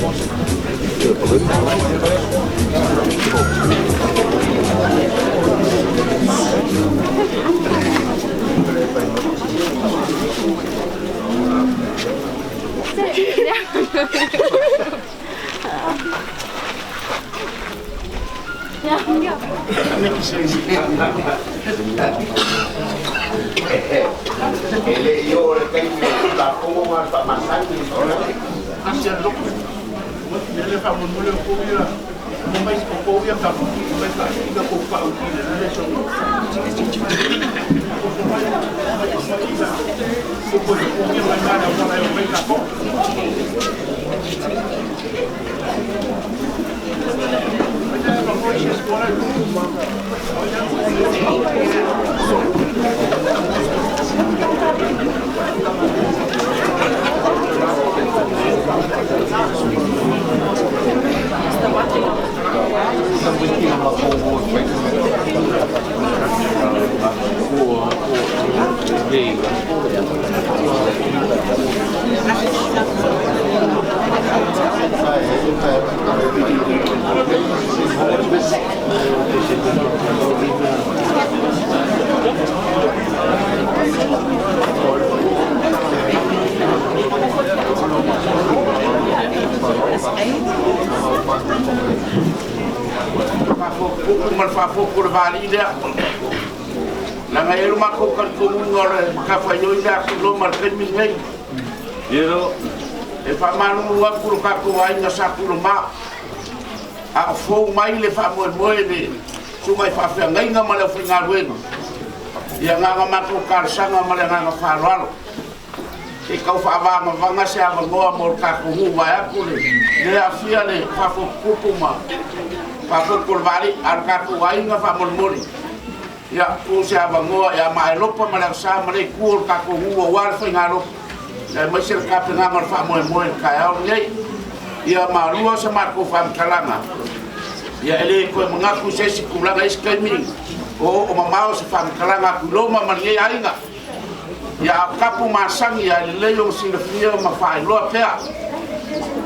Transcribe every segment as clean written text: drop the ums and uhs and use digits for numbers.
E le i oo le taimi o le Tulafono ma le faamasani. Faafotupupu ma le faafotu o le vaalii lea. Leaga e i ai lo matou talitonuga o le matafaioi lea a Tuiloma i le taimi lenei. E faamalulu atu lo tatou aiga Sa Tuiloma, a o fou mai le faamoemoe le susuga i faafeagaiga ma le aufaigaluega, ia na ona matou talosaga ma le agaga faaaloalo. Se i tau faavagavaga se avanoa mo le tatou nuu vaeatu le le aafia le faafotupupu ma faafotu o le vaalii, a o le tatou aiga faamolemole. Ia, tuu se avanoa ia Maelopa ma le Alasa ma le itu o le tatou nuu aua le faigalotu, aemaise le tapenaga o le faamoemoe i le taeao lenei. Ia malua se matou faamatalaga, ia e le toe manatu i se isi tulaga i isi taimi o oo mamao se faamatalaga a Tuiloma ma lenei aiga. Ia a o tapu masani ae lelei ona silafia ma faailoa pea.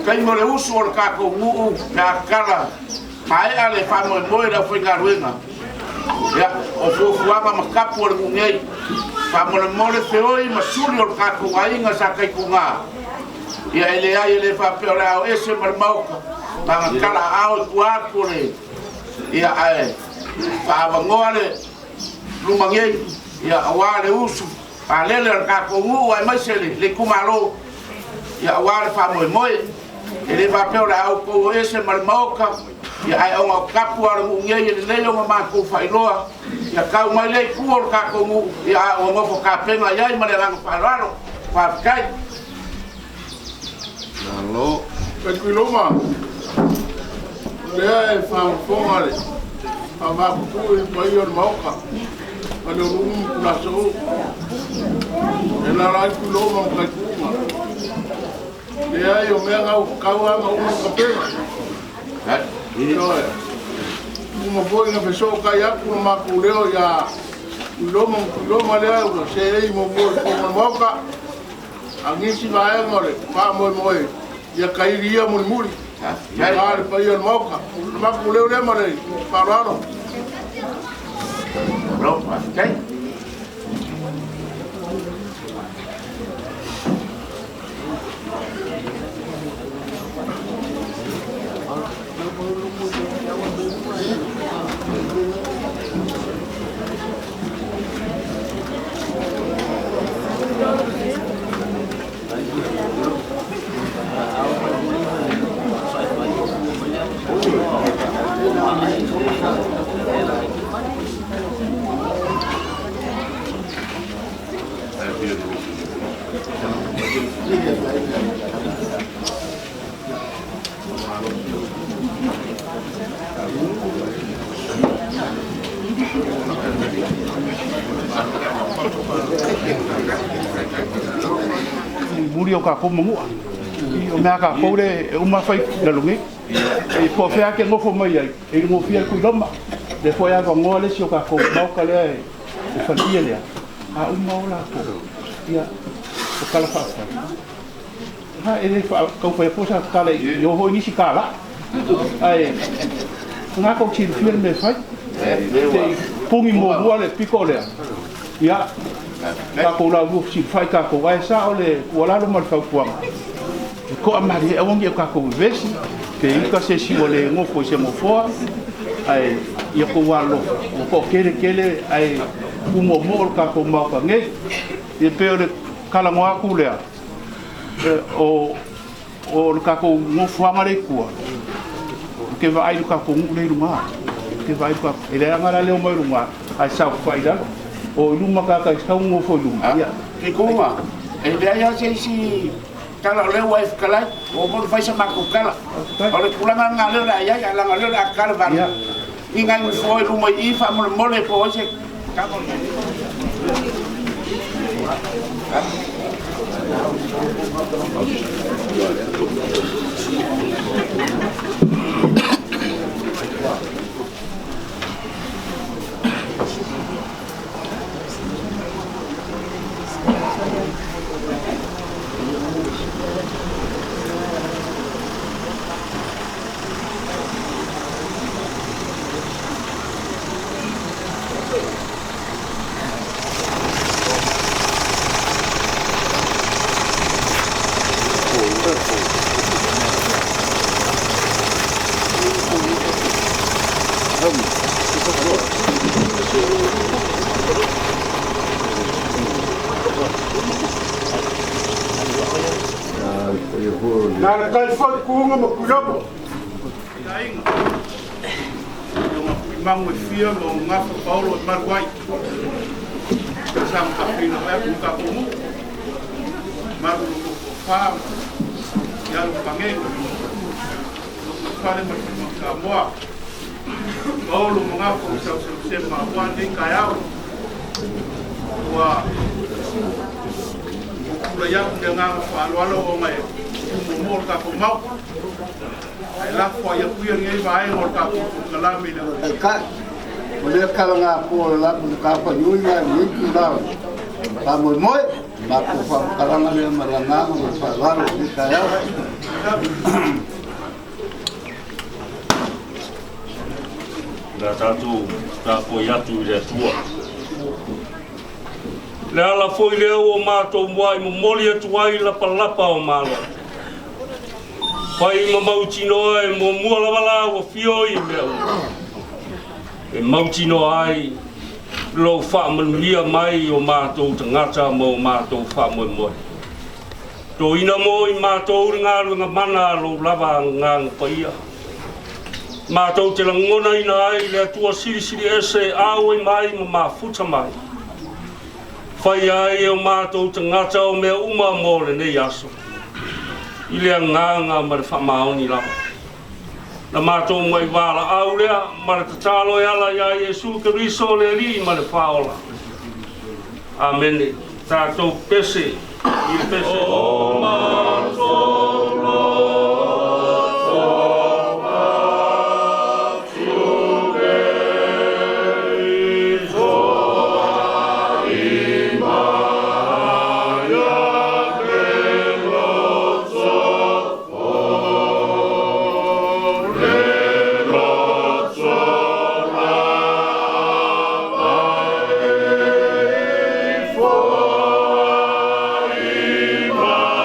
Taimi o le usu o le tatou nuu pe a tatala maea le faamoemoe i le aufaigaluega, ia, o fuafuaga ma tapu a le nuu nei, faamolemole feoi ma suli o le tatou aiga sa taituga, ia e leai e le faapea o le a o ese ma le maota, na ona tala aao i tua atu o le, ia, ae faaavanoa le luma nei, ia, aua le usu palele o le tatou nuu aemaise le itumalo, ia, aua le faamoemoe. E le faapea o le a outou o ese ma le maota, ia, ae ona o tapu lava o le nuu nei e lelei ona matou faailoa, ia tau mai lea i tua o le tatou nuu, ia, a ua nofo tapena i ai ma le agaga faaaloalo. Faafetai. Malo. Tuiloma, o lea e faafofoga le faavaputu i le paia o le Maota, Faleulumu ma Tulasou. E alaala ai Tuiloma ma Taituuga. Leai, o mea na ua tatau lava ona uma ona tapena. Ioe. Uma foi ona fesootai atu le matou leo ia Tuiloma ma Tuiloma lea ua seei muamua i totonu o le Maota. A nisi vaega o le faamoemoe ia taili ia mulimuli. Aua le paia o le Maota. O le matou leo lea ma le faaaloalo. Malo, faafetai. Mulimuli o tatou manua. I o mea tatou le e uma fai lalo nei. E po o fea ke nofo mai ai, e gofia le Tuiloma. Le foi avanoa le isi o tatou maota lea e falia lea. A uma o latou, ia, o tala faafetai. E le taufai po sa tala i o hoi nisi kala. Ai ngā kou silafia le mea fai. Te pungi muamua le piko lea. Ia, tatou laulua fesilafai tatou, ae sao le tuualalo ma le fautuaga. E toamalie aua ne i o tatou vevesi, pe ita se isi ua le nofo i se nofoa, ae ia outou alolofa, ua toatele tele ae pumoomoo le tatou Maota nei. Ia pei o le talanoa atu lea, o le tatou nofoaga lea i tua, ou te vaai i le tatou nuu lea i luga. Ou te vaai i le tatou, e leaga la le omai i luga, ae saofafai i lalo. O i luma tagata e tatau ona nofo i luma. Ia. Tuiga, e leai lava se isi tala o lea ua e fetalai, ua uma ona fai sa matou tala. O le tulaga lena lea o le a i ai, ae leaga o lea o le a tatala valu i nai nofoa i luma i i faamolemole po o ai se tama o le. Na le tai foi kuga ma Tuiloma. Aiga, i o tuimagu e fia ma o gafa paolo e malu ai. Sa ma faafeiloai atu i tatou nuu, malu lo tou toafa i alu pagei, lo fale ma le Samoa. Paolo ma gafa o sauseusema aua lenei taeao. Ua tulai atu le agaga faaaloalo ona e pumoomoo le tatou Maota. Ae lafo ai atu ia lenei vaega o le tatou polokalame i le Taitai, o lea talagāpua o le lapu na tafaiui ma e nei tula o le faamoemoe, matou faamatalaga lea ma le agaga ma le faaaloalo i lenei taeao. Le a tatou tapuai atu i le Atua. Le ala foi lea ua matou muai momoli atu ai lapalapa o malo. Fai ma mautinoa e muamua lava la ua fio i mea uma. E mautinoa ai lou faamanuia mai i o matou tagata ma o matou faamoemoe. Toina mo i matou le galuega mana a lou lava Agaga Paia. Matou te lagonaina ai le Atua Silisili Ese e auai mai ma mafuta mai. Faia ai e o matou tagata o mea uma mo lenei aso, i le agaga ma le faamaoni lava. Na matou mai valaau lea ma le tatalo e ala iā Iesu Keriso le Alii ma le Faaola. Amene. Tatou pese i le pese. O matou loto atu nei, toai mai a ke loto fou, le loto lava e foai mai.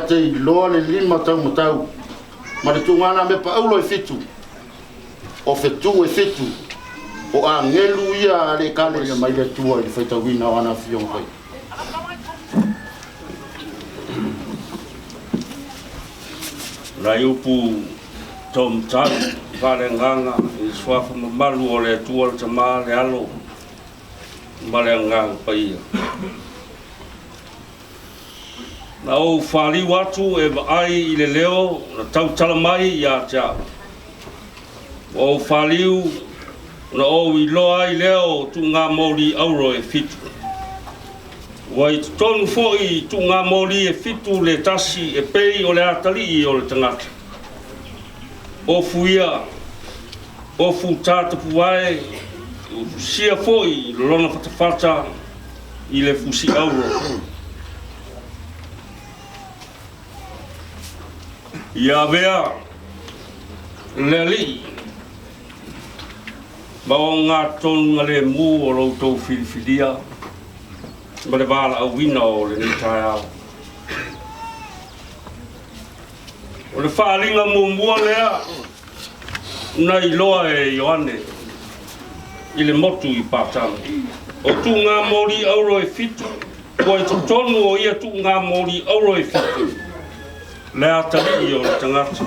te iloa le lima taumatau ma le tuuga auro e fitu, o fetu e fitu, o agelu ia a le Ekalesia mai le Atua i le faitauina o ana afioga paia. Nai upu taumatau faaleagaga i le suafa mamalu o le Atua le Tama, le Alo ma le Agaga Paia. Na ou faliu atu e vaai i le leo na tautala mai ia te au. Ua ou faliu na ou iloa ai lea o tuugamoli auro e fitu. Ua i totonu foi i tuugamoli e fitu le tasi e pei o le atalii o le tagata. Ofu ia, ofu tatapuae, ufusia foi i lona fatafata i le fusi auro. Ia avea le Alii ma ogatotonu galemu o lo outou filifilia ma le valaauina o lenei taeao. O le faaaliga muamua lea na iloa e Ioane i le motu i Patamo. O tuugamoli auro e fitu, ua i totonu o ia tuugamoli auro e fitu le atalii o le tagata.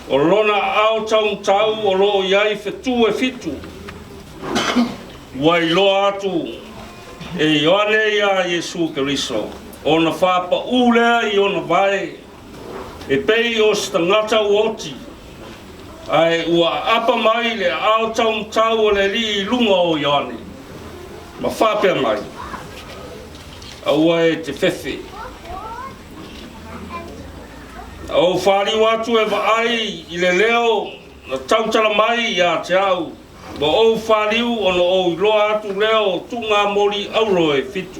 O lona aao taumatau o loo i ai fetu e fitu, ua iloa atu e Ioane iā Iesu Keriso, ona faapaū lea i ona vae e pei o se tagata ua oti, ae ua aapa mai le aao taumatau o le Alii i luga o Ioane ma faapea mai, aua e te fefe. Na ou faliu atu e vaai i le leo na tautala mai ia te au, ma ou faliu ona ou iloa atu lea o tuugamoli auro e fitu.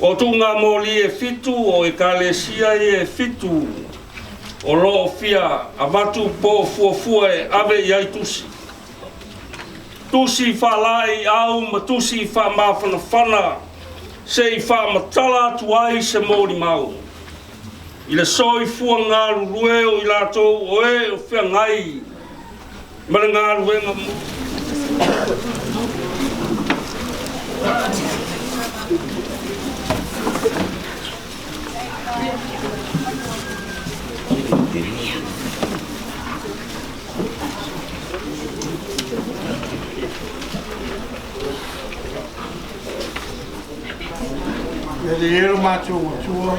O tuugamoli e fitu o Ekalesia ia e fitu o loo fia avatu po o fuafua e ave i ai tusi. Tusi faalaeiau ma tusi faamafanafana se i faamatala atu ai se molimau i le soifua galulue o i latou o e o feagai ma le galuega mo. E le e lo matou Atua,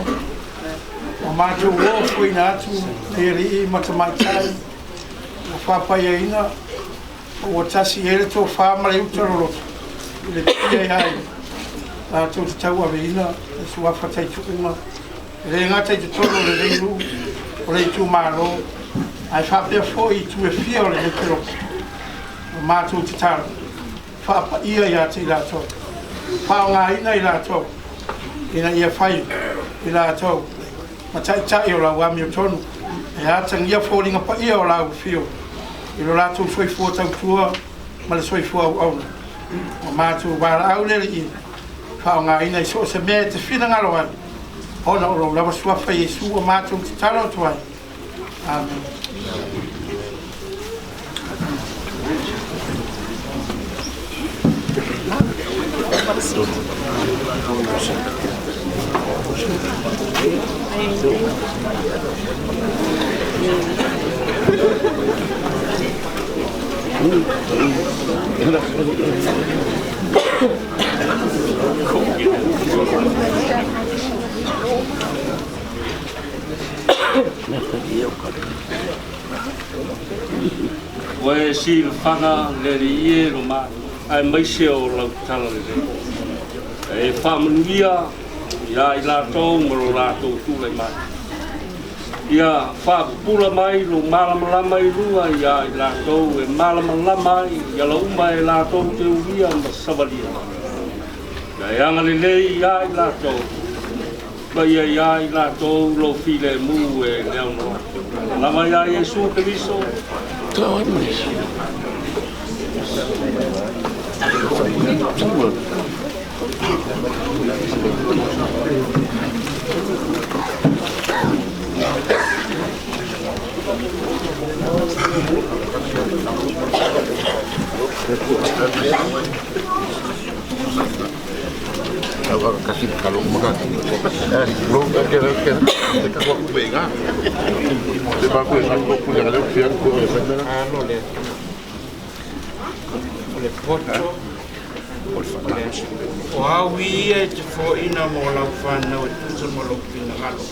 ua matou ofoina atu i alii ma tamaitai ua faapaiaina, ua tasi i ai le tofā ma le uta loloto i le paia ia i latou te tauaveina le suafa taituuga, e le gata i totonu o lenei nuu o le itumalo, ae faapea foi i itu e fia o lenei pelosi. O matou tatalo, faapaia ia te i latou, faaaogaina i latou ina ia fai i latou ma taitai o lau amiotonu e atagia foliga paia o lau afio i lo latou soifua tautua ma le soifua auauna. O matou valaau le Alii, faaaogaina i so o se mea e te finagalo ai, ona o lou lava suafa Iesu ua matou tatalo atu ai. Amen. Ua e silafaga le Alii e lo matou, aemaise o lau tala lelei. E faamanuia ia i latou ma lo latou tulai mai. Ia faapupula mai lo malamalama i luga ia i latou e malamalama ai i ala uma e latou te ulia ma savalia. Ia e agalelei ia i latou, ma ia ia i latou lou filemu e le aunoa. Lava ia Iesu Keriso. O le poto, o au ia e te foaiina mo lau fanau e tusa ma lou finagalo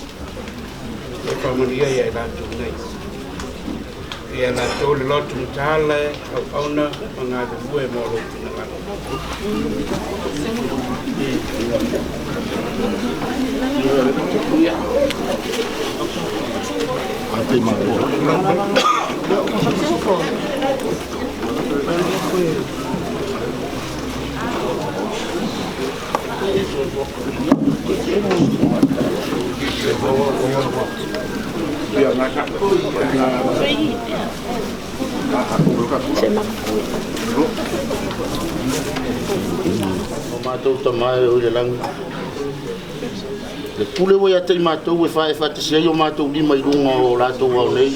e faamanuia ia i latou nei. Ia latou le loto matala e auauna ma galulue mo lou finagalo. O matou Tama e o i le lagi, le pule ua ia te i matou e faefaatasi ai o matou lima i luga o latou ao nei,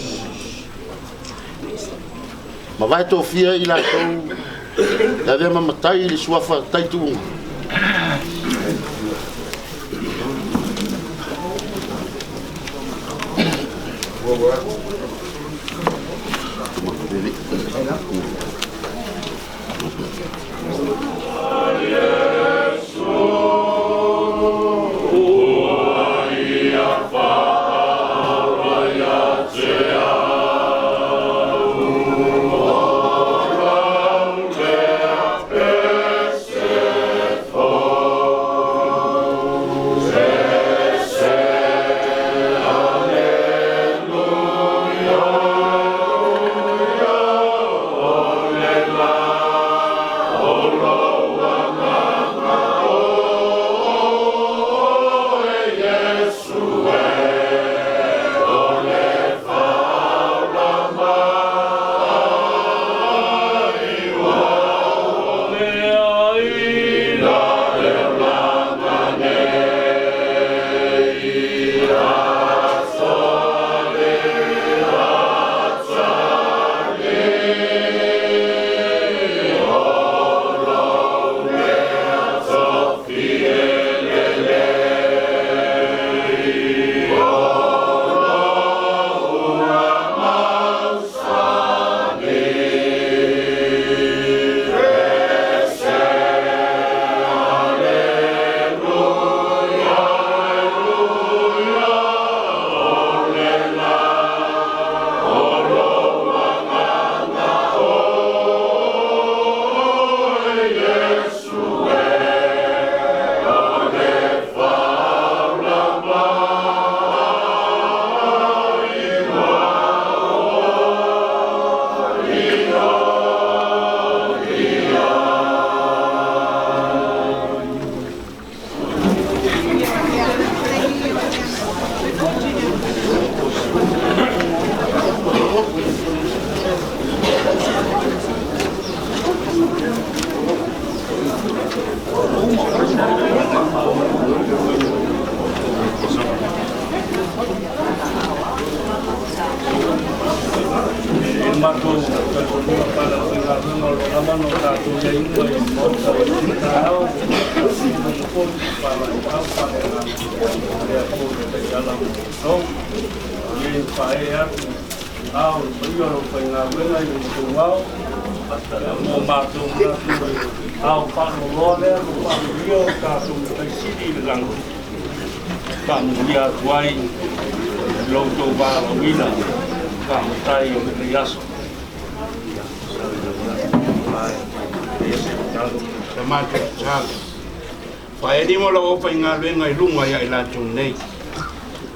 ma vae tofia i latou e avea ma matai i le suafa taituuga. Faelima lau faigaluega i luga ia i latou nei.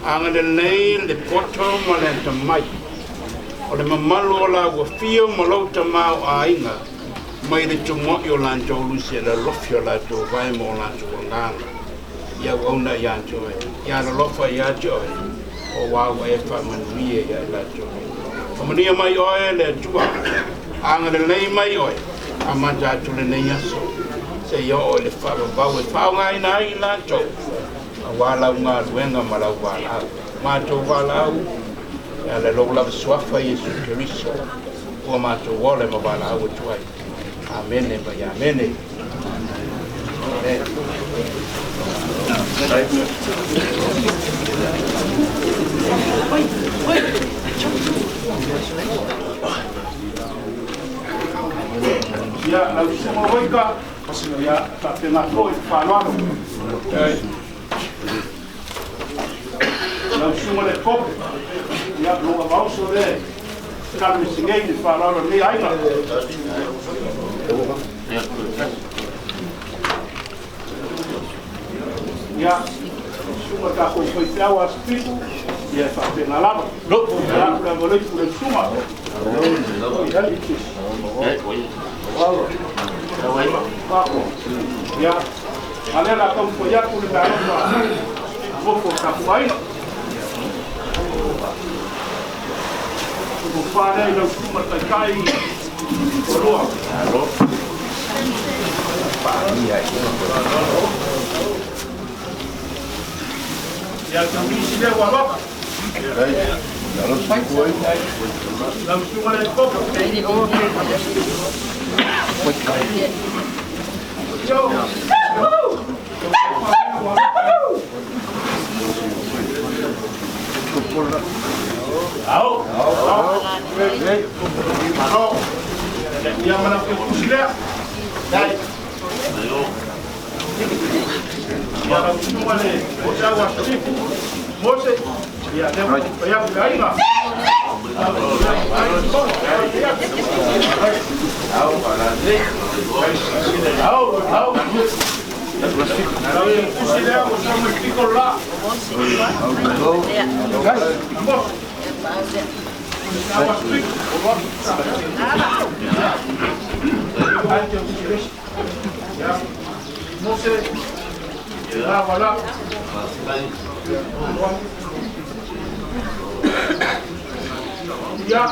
Agalelei le poto ma le atamai, o le mamalu o la ua fio ma lou tamā o aiga, mai le tumo'i o latou lusi e lalofi o latou vae ma o latou agaga. Ia auauna ia te oe, ia alolofa ia te oe, o ua ua e faamanuia ia i latou. Faamanuia mai oe le Atua, agalelei mai oe, amata atu lenei aso. Seia oo i le faavavau e faaaogaina ai i latou auā lau galuega ma lau valaau. Matou valaau e ala i lou lava suafa Iesu Keriso ua matou ola ma valaau atu ai. Amene ma ia amene. Amen. Ia, lau susuga Waika, ia, faapena foi le faaaloalo. Lau susuga le Kope, ia, lou avauso lea e tala nei le faaaloalo lenei aiga. Ia, susuga tatou faifeau a Sipitu, ia e faapena lava. Ia, le avalaifu le susuga. Ia, a lea la taumafai atu le meaalofa nofo o tatou aiga. Tofa lea i lau susuga le taitai toalua. Ia, taunisi lea ua alofa. Lau susuga le koko. Ao. Ao. Ia mana ke kusi lea. Ia lau susuga le o a Sipiku. Mose. Ia lea ua fai atu le aiga. Ao, ao. Lau kusi lea ua sa mai piko la. Mose. Ao a Sipiku. Ia. Mose. Ia, wala. Ia,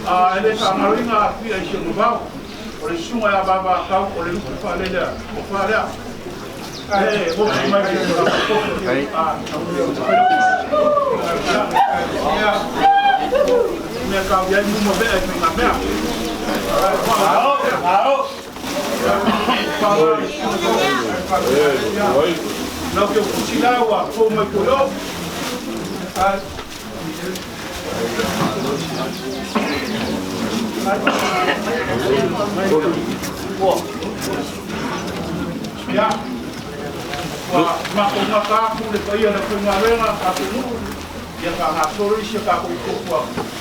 a ele faagaoiga afia i si o vavao. O le susuga ia Vavakau o le lupe faalelea o falea. E ofi mai le a mea kau iai muma vea i faiga mea. Ao, ao. Lau ke kusi la ua fou mai ko yo. Ia, ua matou gata atu le paia le faigaluega tatou ia ka gasolo isi o tatou tofua.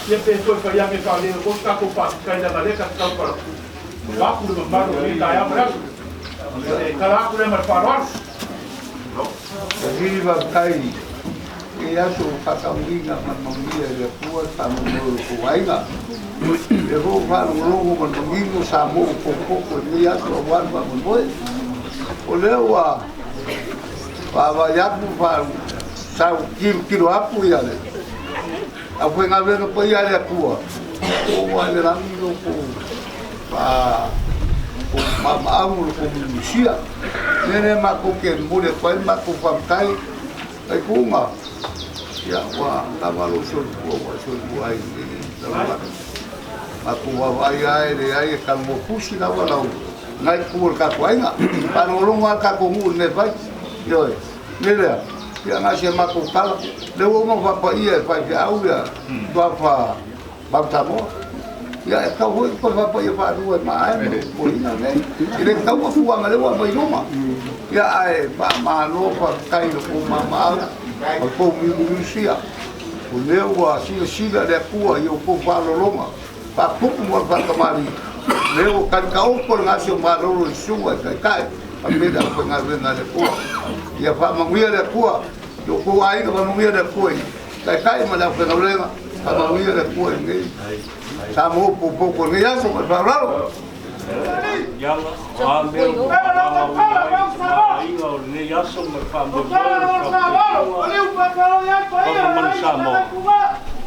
Ia pe toe fai ake faaleo ko tatou faafetai laga lea tatau pala. Vaku le mamalu o lenei taeao ma le aso. E tala atu lea ma le faaaloalo. Tahiri faafetai e aso faatauliga ma le manuia i le Atua le faamoemoe o le tou aiga. E fou faalogologo ma le manino sa mo popopo i lenei aso auā le faamoemoe. O lea ua vaavaai atu fa sau tilotilo atu ia le aufaigaluega paia a le Atua o ua i le lagi lo kou fa maamaau lo kou mulimusia. Lea lea matou te momoli atu ai le matou faafetai ai kuga. Ia ua lava lou soifua ua e soifua ai i le lalolagi. Matou vaavaai lava e leai e talanoa tusi lava lau nai tu o le tatou aiga. Faalogologo lava le tatou nuu i le mea e fai. Ioe, le lea, ia na o si a matou tala. Lea ua uma ona faapaia e faifeau ia tuafa Mautamoa. Ia e tau foi toe faapaia faalua e maaea ma foliga nei. E le tatau ona fuaga lea ua aumai luma. Ia ae faamalo faafetai i le tou maamaau ma le tou miumiusia. O lea ua silasila le Atua i outou faalologa faatupu ma le faatamalii. Lea ua talitaoto le gasi o malolo i susuga i taitai faapea le aufaigaluega a le Atua. Ia faamanuia le Atua i outou aiga, faamanuia le Atua i taitai ma le aufaigaluega, faamanuia le Atua i lenei Samoa popoto i lenei aso ma le faaaloalo. Iala, o a mea ua faavalaauina ai le tamaoaiga o lenei aso ma le faamoemoe o le faautautaga o mamalu Samoa,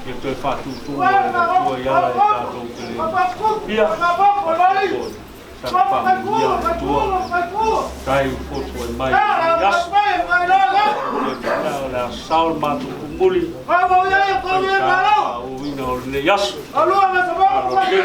ia toe faatūtū e le Atua i ala e tatou te le ia faapea foi. tala faamanuia a le Atua. Tai fotu ai mai i aso. O le a sao le matou tumuli. Faitauina o lenei aso. Malo tele faafetai.